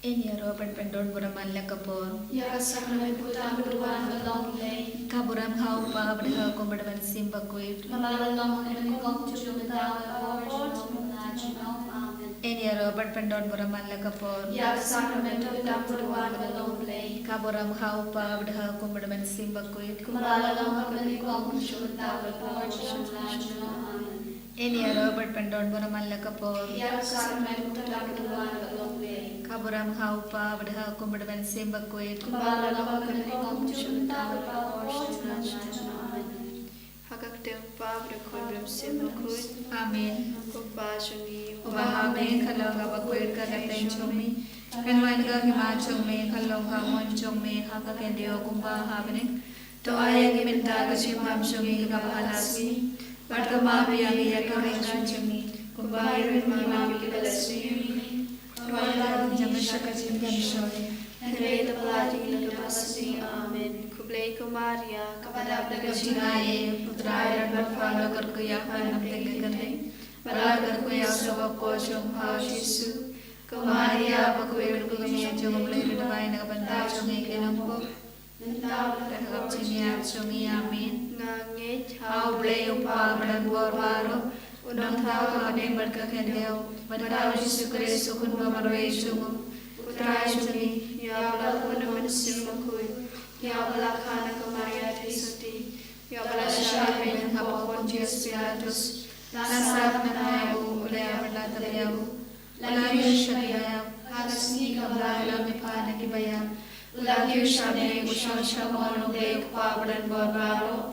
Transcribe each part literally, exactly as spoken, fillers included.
Ngin ïaroh ban pyndon burom man la ka por. Ïa ka sakrament putang ba duwan ba long Blei. Ka burom ha u Kpa bad ha u Khun bad ha u Mynsiem Bakhuid. Kumba la long ha ka kynhun jong u Kpa bad ha ka por jong u Mynsiem Bakhuid. Amen. Ngin ïaroh ban pyndon burom man la ka por. Ïa ka sakrament putang ba duwan ba long Blei. Ka burom ha u Kpa bad ha u Khun bad ha u Mynsiem Bakhuid. Kumba la long ha ka kynhun jong u Kpa bad ha ka por jong u Mynsiem Bakhuid. Amen. Ngin ïaroh ban pyndon burom man la ka por. Ïa ka sakrament putang ba duwan ba long Blei. Ka burom ha u Kpa bad ha u Khun bad ha u Mynsiem Bakhuid. Kumba la long ha ka kynhun jong u Kpa bad ha ka por jong u Mynsiem Bakhuid. Amen. Ha ka kyrteng u Kpa bad u Khun bad u Mynsiem Bakhuid. Amen. Ko Kpa jong ngi uba ha bneng, ka long kaba khuid ka kyrteng jong me. Kan wan ka hima jong me, kan long ka mon jong me ha ka khyndew kumba ha bneng. To ai ïa ngi mynta ka jingbam jong ngi kaba ha la ka sngi. Bad kynmaw ïa ngi ïa ka ringran jong ngi, kumba ngi ruh ngi kynmaw ïa kiba la sngewsih ïa ngi. Wat ïa ngi jngai sha ka jingpynshoi, hynrei to pynlait ïa ngi na kaba sniew. Amen. Khublei ko Maria, kaba dap da ka jingai, U Trai u don bad pha, la kyrkhu ïa pha na pdeng ki kynthei, bad la kyrkhu ïa u sawakpoh jong pha u Jisu. Ko Maria bakhuid, kyrkhu ïa ngi jong U Blei, to duwai na ka bynta jong ngi ki nongpop, mynta bad ha ka jingïap jong ngi. Amen. Nga ngeit ha U Blei U Kpa ba donbor baroh, U Nongthaw ka bneng bad ka khyndew, bad ha U Jisu Khrist U Khun ba marwei jong u, U Trai jong ngi, ïa uba la pun ha U Mynsiem Bakhuid, ïa uba la kha na ka Maria Theisotti, ïa uba la shah beiñ hapoh Pontius Pilatus, la sah bneng, u la ïap bad la tap ïa u, u la kiew sha ka ïap, ha ka sngi kaba lai u la mihpat na kiba ïap, u la kiew sha bneng, u shong sha ka mon U Blei U Kpa ba donbor baroh.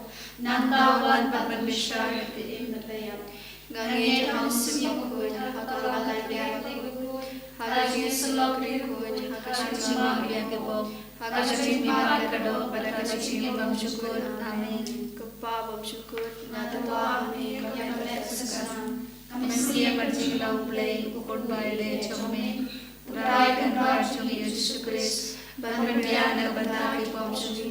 Nangta u wan pat ban bishar ïa ki im bad ki ïap. Nga ngeit ha U Mynsiem Bakhuid, ha ka Kynrad Bakhuid, ha ka jingïasyllok bakhuid, ha ka jingmap ïa ki pop, ha ka jingmihpat ka doh, bad ha ka jingim bymjukut. Amen. Ko Kpa bymjukut, nga tyrwa ha me ïa ka met ka snam, ka mynsiem bad ka jingim U Blei U Khun ba ïaleh jong me, U Trai Kynrad jong ngi U Jisu Khrist, ban pynbiang na ka bynta ki pop jong ngi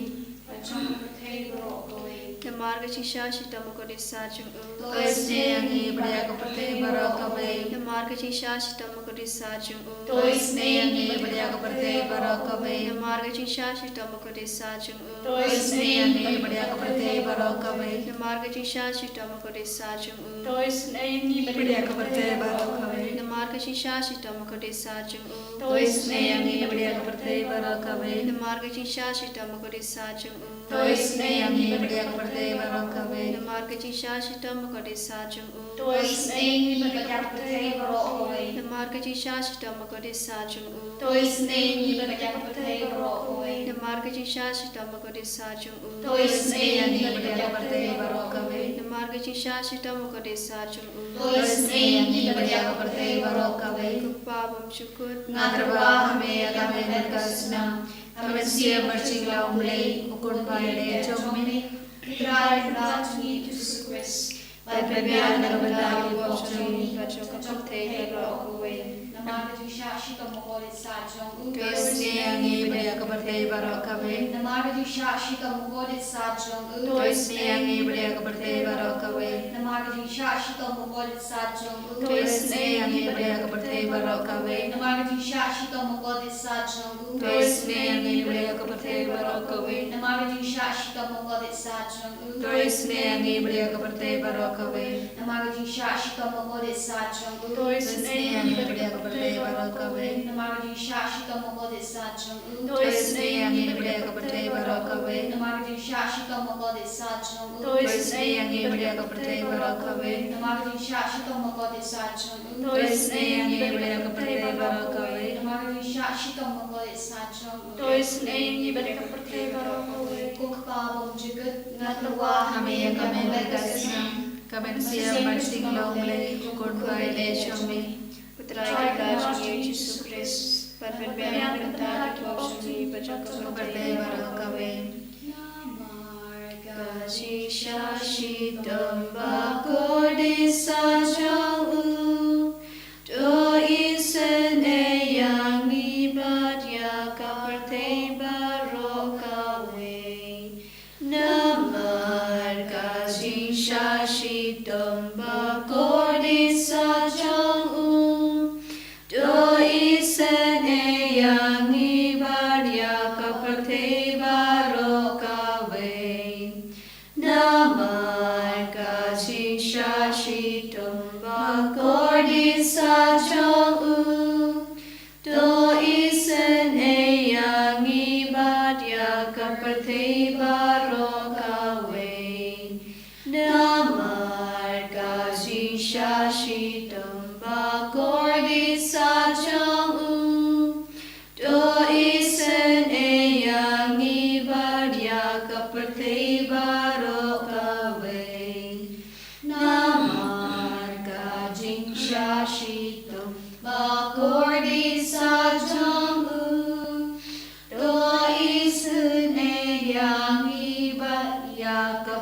bad jong ka pyrthei baroh kawei. Namar ka jingshah shitom bakordit sat jong u, to isynei ïa ngi bad ïa ka pyrthei baroh kawei. Namar ka jingshah shitom bakordit sat jong u, to isynei ïa ngi bad ïa ka pyrthei baroh kawei. Namar ka jingshah shitom bakordit sat jong u, to isynei ïa ngi bad ïa ka pyrthei baroh kawei. Namar ka jingshah shitom bakordit sat jong u, to isynei ïa ngi bad ïa ka pyrthei baroh kawei. Namar ka jingshah shitom bakordit sat jong u, to isynei ïa ngi bad ïa ka pyrthei baroh kawei. Namar ka jingshah shitom bakordit sat jong u, to isynei ïa ngi bad ïa ka pyrthei baroh kawei. Namar ka jingshah shitom bakordit sat jong u, to isynei ïa ngi bad ïa ka pyrthei baroh kawei. Namar ka jingshah shitom bakordit sat jong u, to isynei ïa ngi bad ïa ka pyrthei baroh kawei. Namar ka jingshah shitom bakordit sat jong u, to isynei ïa ngi bad ïa ka pyrthei baroh kawei. Namar ka jingshah shitom bakordit sat jong u, to isynei ïa ngi bad ïa ka pyrthei baroh kawei. Ko Kpa bymjukut, nga tyrwa ha me ïa ka met ka snam, ka mynsiem bad ka jingim U Blei U Khun ba ïaleh jong me, U Trai Kynrad jong ngi U Jisu Khrist, ban pynbiang na ka bynta ki pop jong ngi bad jong ka pyrthei baroh kawei. Namar ka jingshah shitom bakordit sat jong u, to isynei ïa ngi bad ïa ka pyrthei baroh kawei. Namar ka jingshah shitom bakordit sat jong u, to isynei ïa ngi bad ïa ka pyrthei baroh kawei. Namar ka jingshah shitom bakordit sat jong u, to isynei ïa ngi bad ïa ka pyrthei baroh kawei. Namar ka jingshah shitom bakordit sat jong u, to isynei ïa ngi bad ïa ka pyrthei baroh kawei. Namar ka jingshah shitom bakordit sat jong u, to isynei ïa ngi bad ïa ka pyrthei baroh kawei. Namar ka jingshah shitom bakordit sat jong u, to isynei ïa ngi bad ïa ka pyrthei baroh kawei. Namar ka jingshah shitom bakordit sat jong u, to isynei ïa ngi bad ïa ka pyrthei baroh kawei. Namar ka jingshah shitom bakordit sat jong u, to isynei ïa ngi bad ïa ka pyrthei baroh kawei. Namar ka jingshah shitom bakordit sat jong u, to isynei ïa ngi bad ïa ka pyrthei baroh kawei. Namar ka jingshah shitom bakordit sat jong u, to isynei ïa ngi bad ïa ka pyrthei baroh kawei. Ko Kpa bymjukut, nga tyrwa ha me ïa ka met ka snam, ka mynsiem bad ka jingim U Blei U Khun ba ïaleh jong me, U Trai Kynrad jong ngi U Jisu Khrist, ban pynbiang na ka bynta ki pop jong ngi bad jong ka pyrthei baroh kawei. Namar ka jingshah shitom bakordit sat jong u, to isynei ïa ngi bad ïa ka pyrthei baroh kawei. Namar ka jingshah shitom bakordit sat jong u, to isynei ïa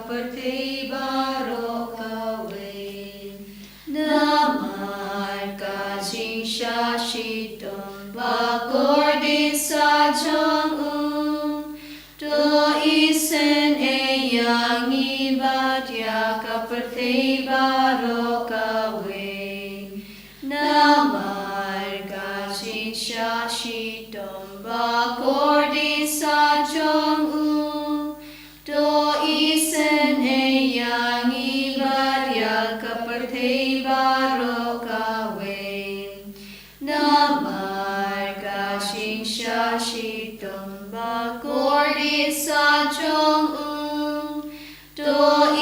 pyrthei baroh kawei. Namar ka jingshah shitom ba kordit sah jong u, to isynei ïa ngi bad ïa ka pyrthei baroh kawei. Namar ka jingshah shitom ba kordit sah jong u, to isynei ïa ngi bad ïa ka pyrthei baroh kawei. Namar ka jingshah shitom ba kordit sah jong u, to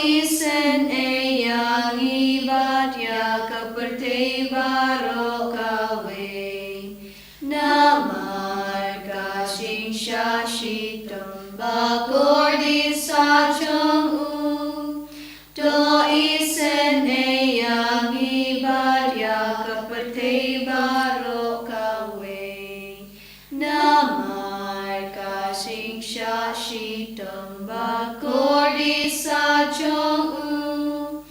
isynei ïa ngi bad ïa ka pyrthei baroh kawei. Namar ka jingshah shitom ba kordit sah jong u, to isynei ïa ngi bad ïa ka pyrthei baroh kawei. Namar ka jingshah shitom ba kordit sah jong u,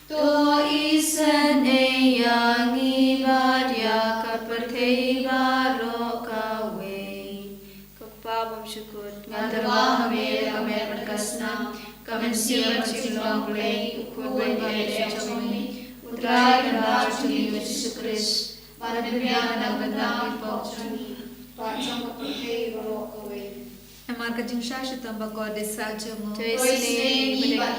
to isynei ïa ngi bad ïa ka pyrthei baroh kawei. Ko Kpa bymjukut, nga tyrwa ha me ïa ka met bad ka snam, ka mynsiem bad ka jinglong Blei, U Khun uba ïeit jong me, U Trai Kynrad jong ngi U Jisu Khrist, ban pynbiang na ka bynta ki pop jong ngi bad jong ka pyrthei baroh kawei. Namar ka jingshah shitom ba kordit sah jong u, to isynei ïa ngi bad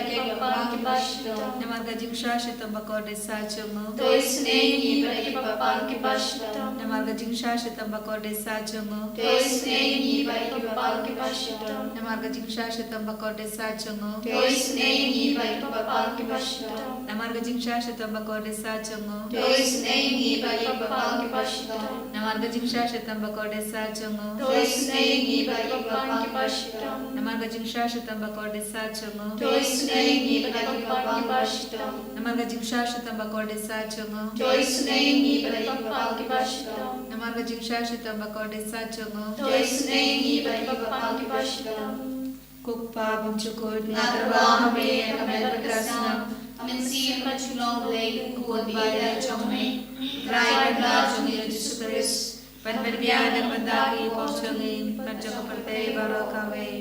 ïa ki bapang kiba shitom. Namar ka jingshah shitom ba kordit sah jong u, to isynei ïa ngi bad ïa ki bapang kiba shitom. Namar ka jingshah shitom ba kordit sah jong u, to isynei ïa ngi bad ïa ki bapang kiba shitom. Namar ka jingshah shitom ba kordit sah jong u, to isynei ïa ngi bad ïa ki bapang kiba shitom. Namar ka jingshah shitom ba kordit sah jong u, to isynei ïa ngi bad ïa ki bapang kiba shitom. Namar ka jingshah shitom ba kordit sah jong u, to isynei ïa ngi bad ïa ki bapang kiba shitom. Namar ka jingshah shitom ba kordit sah jong u, to isynei ïa ngi bad ïa ki bapang kiba shitom. Namar ka jingshah shitom ba kordit sah jong u, to isynei ïa ngi bad ïa ki bapang kiba shitom. Namar ka jingshah shitom ba kordit sah jong u, to isynei ïa ngi bad ïa ki bapang kiba shitom. Namar ka jingshah shitom ba kordit sah jong u, to isynei ïa ngi bad ïa ki bapang kiba shitom. Ko Kpa bymjukut, nga tyrwa ha me ïa ka met bad ka snam, ka mynsiem bad ka jinglong Blei, U Khun uba ïeit jong me, U Trai Kynrad jong ngi U Jisu Khrist, ban pynbiang na ka bynta ki pop jong ngi bad jong ka pyrthei baroh kawei.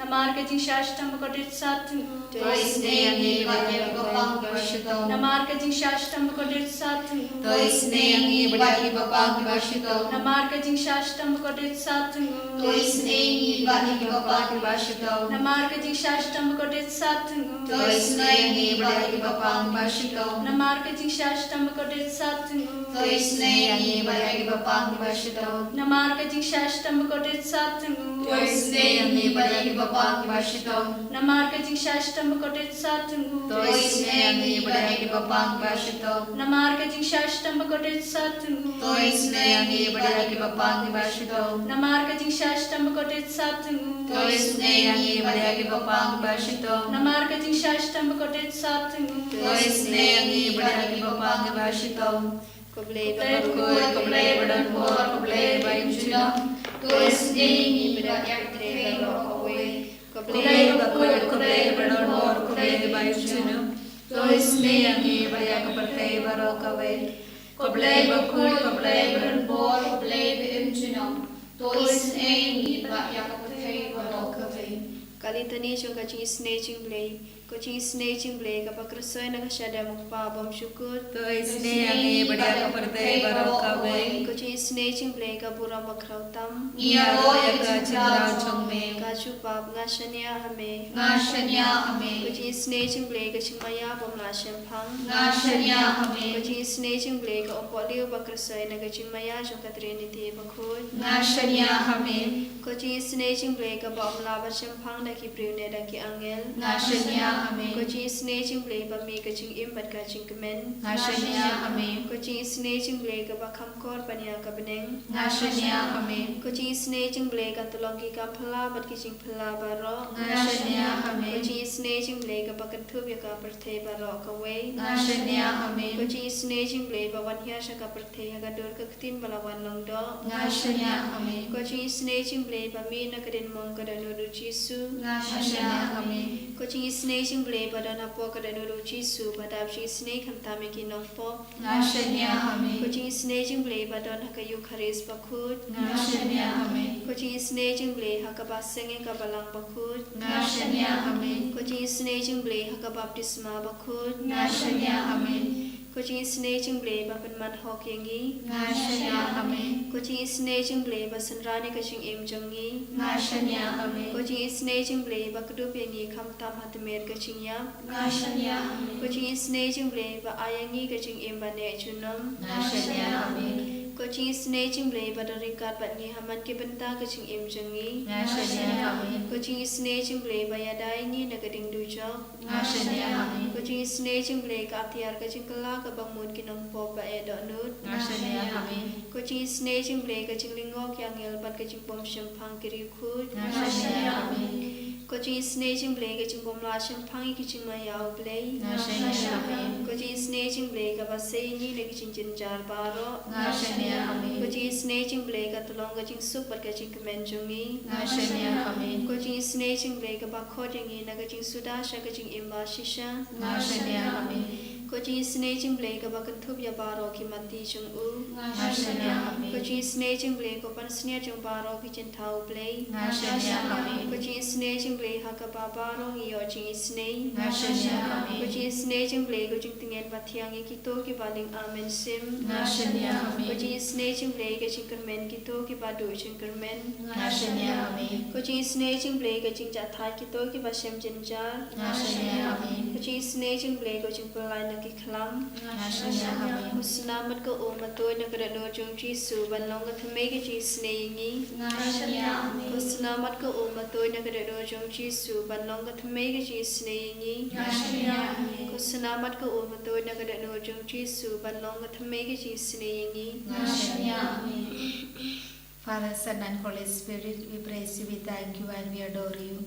Namar ka jingshah shitom ba kordit sah jong u, to isynei ïa ngi bad ïa ki bapang kiba shitom. Namar ka jingshah shitom ba kordit sah jong u, to isynei ïa ngi bad ïa ki bapang kiba shitom. Namar ka jingshah shitom ba kordit sah jong u, to isynei ïa ngi bad ïa ki bapang kiba shitom. Namar ka jingshah shitom ba kordit sah jong u, to isynei ïa ngi bad ïa ki bapang kiba shitom. Namar ka jingshah shitom ba kordit sah jong u, to isynei ïa ngi bad ïa ki bapang kiba shitom. Namar ka jingshah shitom ba kordit sah jong u, to isynei ïa ngi bad ïa ki bapang kiba shitom. Namar ka jingshah shitom ba kordit sah jong u, to isynei ïa ngi bad ïa ki bapang kiba shitom. Namar ka jingshah shitom ba kordit sah jong u, to isynei ïa ngi bad ïa ki bapang kiba shitom. Namar ka jingshah shitom ba kordit sah jong u, to isynei ïa ngi bad ïa ki bapang kiba shitom. Namar ka jingshah shitom ba kordit sah jong u, to isynei ïa ngi bad ïa ki bapang kiba shitom. Ko Blei bakhuid, ko Blei badonbor, ko Blei baïaid junom, to isynei ïa ngi bad ïa ka pyrthei baroh kawei. Ko Blei bakhuid, ko Blei badonbor, ko Blei baïaid junom, to isynei ïa ngi bad ïa ka pyrthei baroh kawei. Ko Blei bakhuid, ko Blei badonbor, ko Blei baïaid junom, to isynei ïa ngi bad ïa ka pyrthei baroh kawei. Ka Litani jong ka jingisynei jong U Blei. Ko jingisynei jong U Blei kaba kyrshoi na ka shadem U Kpa bymjukut, to isynei ïa ngi bad ïa ka pyrthei baroh kawei. Ko jingisynei jong U Blei ka burom bakhraw tam, ngi ïaroh ïa ka jinglaw jong me. Ka jubab, nga shaniah ha me. Nga shaniah ha me. Ko jingisynei jong U Blei ka jingmaïa bym lah shemphang, nga shaniah ha me. Ko jingisynei jong U Blei ka umpohliew ba kyrshoi na ka jingmaïa jong ka Trinity bakhuid, nga shaniah ha me. Ko jingisynei jong U Blei kaba ym lah ban shemphang da ki briew ne da ki angel. Nga shaniah ha me. Ko jingisynei jong U Blei ba mih ka jingim bad ka jingkmen. Nga shaniah ha me. Ko jingisynei jong U Blei kaba kham kor ban ïa ka bneng. Nga shaniah ha me. Ko jingisynei jong U Blei ka tyllong ki kam phylla bad ki jingphylla baroh. Nga shaniah ha me. Ko jingisynei jong U Blei kaba kynthup ïa ka pyrthei baroh kawei. Nga shaniah ha me. Ko jingisynei jong U Blei ba wan hiar sha ka pyrthei ha ka dur ka ktien ba la wan long doh. Nga shaniah ha me. Ko jingisynei jong U Blei ba mih na ka diengphna ka dohnud U Jisu. Nga shaniah ha me. Ko jingisynei jong U Blei ba don hapoh ka dohnud U Jisu ba dap jingisynei khamtam ïa ki nongpop. Nga shaniah ha me. Ko jingisynei jong U Blei ba don ha ka Eukharist bakhuid. Nga shaniah ha me. Ko jingisynei jong U Blei ha kaba seng ïa ka Balang bakhuid. Nga shaniah ha me. Ko jingisynei jong U Blei ha ka baptisma bakhuid. Nga shaniah ha me. Ko jingisynei jong U Blei ba pynman hok ïa ngi. Nga shaniah ha me. Ko jingisynei jong U Blei ba synran ïa ka jingim jong ngi. Nga shaniah ha me. Ko jingisynei jong U Blei ba kdup ïa ngi khamtam ha tmier ka jingïap. Nga shaniah ha me. Ko jingisynei jong U Blei ba ai ïa ngi ka jingim ba neh junom. Nga shaniah ha me. Ko jingisynei jong U Blei ba don ryngkat bad ngi ha man ki bynta ka jingim jong ngi. Nga shaniah ha me. Ko jingisynei jong U Blei ba ïada ïa ngi na ka diengdujok. Nga shaniah ha me. Ko jingisynei jong U Blei ka atiar ka jingkylla kaba mut ki nongpop ba eh dohnud. Nga shaniah ha me. Ko jingisynei jong U Blei ka jinglyngngoh ki angel bad ka jingbym shemphang ki riewkhuid. Nga shaniah ha me. Ko jingisynei jong U Blei ka jingbym lah shemphang ïa ki jingma ïa U Blei. Nga shaniah ha me. Ko jingisynei jong U Blei kaba sei ïa ngi na ki jingjynjar baroh. Nga shaniah ha me. Ko jingisynei jong U Blei ka tyllong ka jingsuk bad ka jingkmen jong ngi. Nga shaniah ha me. Ko jingisynei jong U Blei kaba khot ïa ngi na ka jingsuda sha ka jingim ba shisha. Nga shaniah ha me. Ko jingisynei jong U Blei kaba kynthup ïa baroh ki matti jong u. Nga shaniah ha me. Ko jingisynei jong U Blei ko pansngiat jong baroh ki jingthaw U Blei. Nga shaniah ha me. Ko jingisynei jong U Blei ha kaba baroh ngi ïoh jingisynei. Nga shaniah ha me. Ko jingisynei jong U Blei ko jingtngen ba thiang ïa kito kiba lyngba mynsiem. Nga shaniah ha me. Ko jingisynei jong U Blei ka jingkyrmen kito kiba duh jingkyrmen. Nga shaniah ha me. Ko jingisynei jong U Blei ka jingjahthait kito kiba shem jynjar. Nga shaniah ha me. Ko jingisynei jong U Blei ko jingpyllait na ki khlam. Nga shaniah ha me. Ko snam bad ka um ba tuid na ka dohnud jong U Jisu ban long ka thymmei ka jingisynei ïa ngi. Nga shaniah ha me. Ko snam bad ka um ba tuid na ka dohnud jong U Jisu ban long ka thymmei ka jingisynei ïa ngi. Nga shaniah ha me. Ko snam bad ka um ba tuid na ka dohnud jong U Jisu ban long ka thymmei ka jingisynei ïa ngi. Nga shaniah ha me. Father, Son, and Holy Spirit, we praise you, we thank you, and we adore you.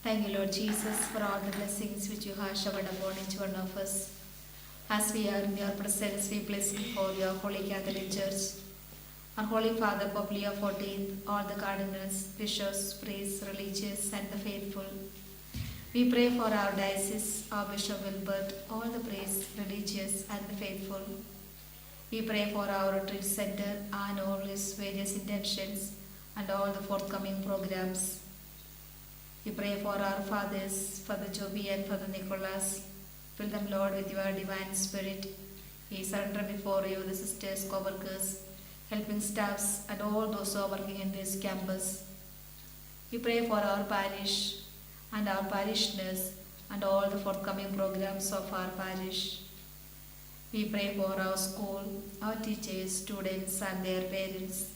Thank you, Lord Jesus, for all the blessings which you have showered upon each one of us. As we are in your presence, we bless before your Holy Catholic Church, our Holy Father, Pope Leo fourteenth, all the cardinals, bishops, priests, religious, and the faithful. We pray for our diocese, our Bishop Wilbert, all the priests, religious, and the faithful. We pray for our retreat center and all its various intentions and all the forthcoming programs. We pray for our fathers, Father Joby and Father Nicholas. Fill them, Lord, with your divine spirit. We surrender before you the sisters, co-workers, helping staffs, and all those who are working in this campus. We pray for our parish and our parishioners and all the forthcoming programs of our parish. We pray for our school, our teachers, students, and their parents.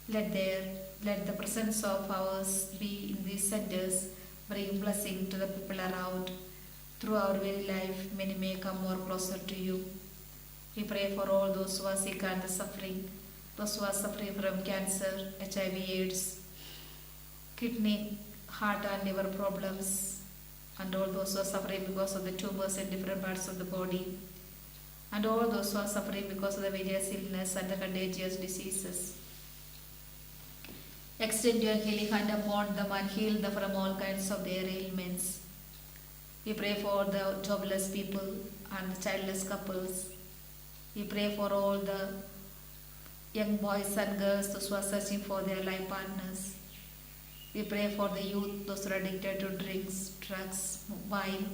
Let their, let the presence of ours be in these centers bring blessing to the people around. Through our very life, many may come more closer to you. We pray for all those who are sick and suffering, those who are suffering from cancer, H I V, AIDS, kidney, heart, and liver problems, and all those who are suffering because of the tumors in different parts of the body, and all those who are suffering because of the various illness and the contagious diseases. Extend your healing hand upon them and heal them from all kinds of their ailments. We pray for the jobless people and the childless couples. We pray for all the young boys and girls, those who are searching for their life partners. We pray for the youth, those who are addicted to drinks, drugs, wine,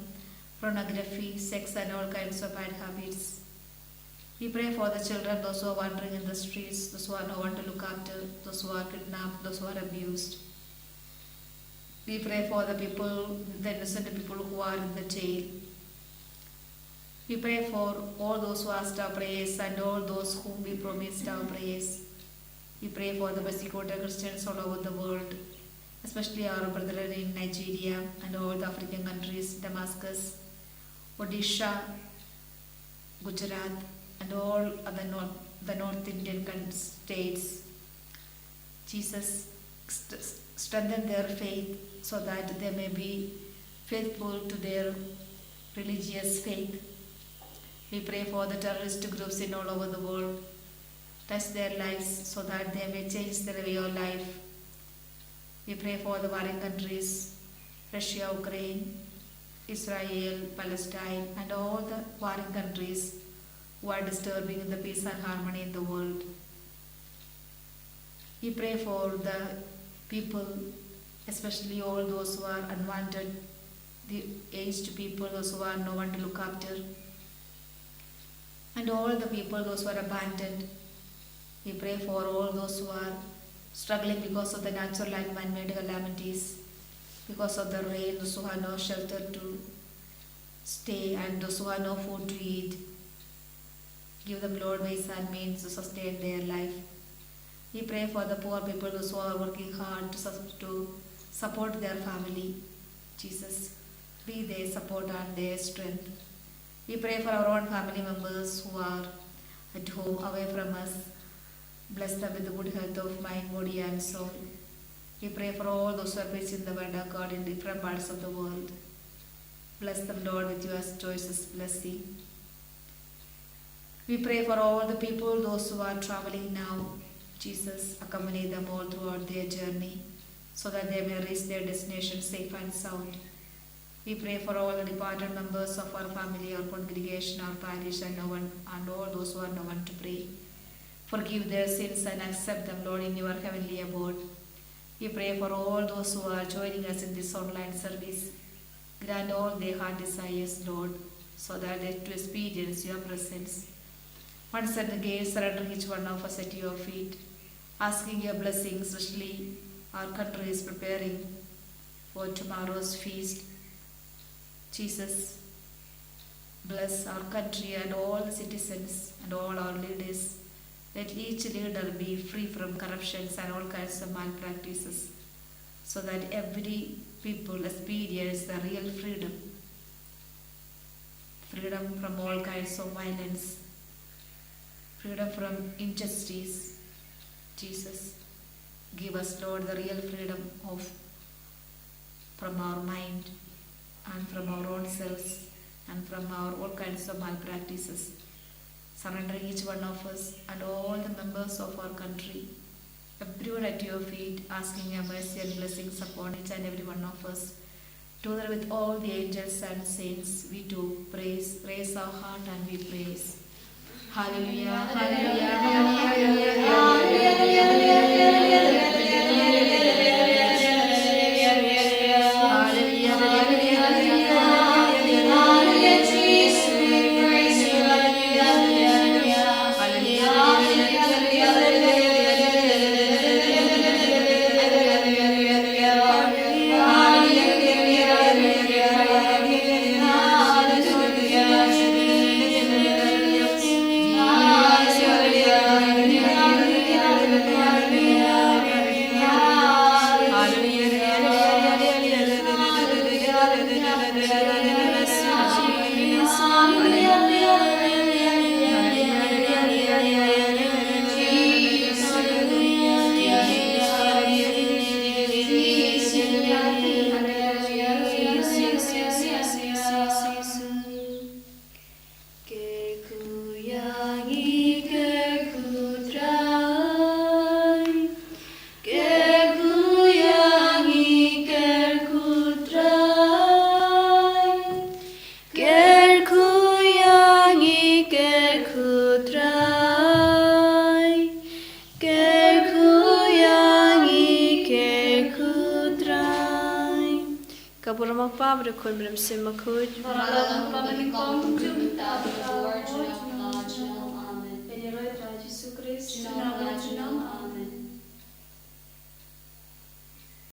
pornography, sex, and all kinds of bad habits. We pray for the children, those who are wandering in the streets, those who have no one to look after, those who are kidnapped, those who are abused. We pray for the people, the innocent people who are in the jail. We pray for all those who asked our prayers and all those whom we promised our prayers. We pray for the persecuted Christians all over the world, especially our brethren in Nigeria and all the African countries, Damascus, Odisha, Gujarat, and all other north, the North Indian coun- states. Jesus, st- strengthen their faith so that they may be faithful to their religious faith. We pray for the terrorist groups in all over the world. Touch their lives so that they may change their way of life. We pray for the warring countries, Russia, Ukraine, Israel, Palestine, and all the warring countries who are disturbing the peace and harmony in the world. We pray for the people, especially all those who are unwanted, the aged people, those who are no one to look after, and all the people, those who are abandoned. We pray for all those who are struggling because of the natural and man-made calamities, because of the rain, those who have no shelter to stay, and those who have no food to eat. Give them, Lord, ways and means to sustain their life. We pray for the poor people, those who are working hard to, sus- to support their family. Jesus, be their support and their strength. We pray for our own family members who are at home, away from us. Bless them with the good health of mind, body, and soul. We pray for all those who are preaching the word of God in different parts of the world. Bless them, Lord, with your choicest blessing. We pray for all the people, those who are traveling now. Jesus, accompany them all throughout their journey so that they may reach their destination safe and sound. We pray for all the departed members of our family, our congregation, our parish, and no one, and all those who are no one to pray. Forgive their sins and accept them, Lord, in your heavenly abode. We pray for all those who are joining us in this online service. Grant all their heart desires, Lord, so that they to experience your presence. Once again, surrendering each one of us at your feet, asking your blessings, especially our country is preparing for tomorrow's feast. Jesus, bless our country and all the citizens and all our leaders. Let each leader be free from corruptions and all kinds of malpractices, so that every people experience the real freedom. Freedom from all kinds of violence. Freedom from injustice. Jesus, give us, Lord, the real freedom of from our mind and from our own selves and from our all kinds of malpractices. Surrendering each one of us and all the members of our country, everyone at your feet, asking your mercy and blessings upon each and every one of us. Together with all the angels and saints, we do praise, raise our heart and we praise. Hallelujah, hallelujah, hallelujah, hallelujah, hallelujah, hallelujah, hallelujah, Jesus, we praise you, hallelujah, hallelujah, hallelujah, hallelujah, hallelujah, hallelujah, hallelujah, hallelujah, hallelujah, hallelujah, hallelujah, hallelujah, hallelujah, hallelujah, Kyrkhu ïa ngi, kyrkhu Trai. Kyrkhu ïa ngi, kyrkhu Trai. Kyrkhu ïa ngi, kyrkhu Trai. Kyrkhu ïa ngi, kyrkhu Trai. Ka burom u Kpa bad u Khun bad u Mynsiem Bakhuid. Ba la long kumba mynnyngkong, kumjuh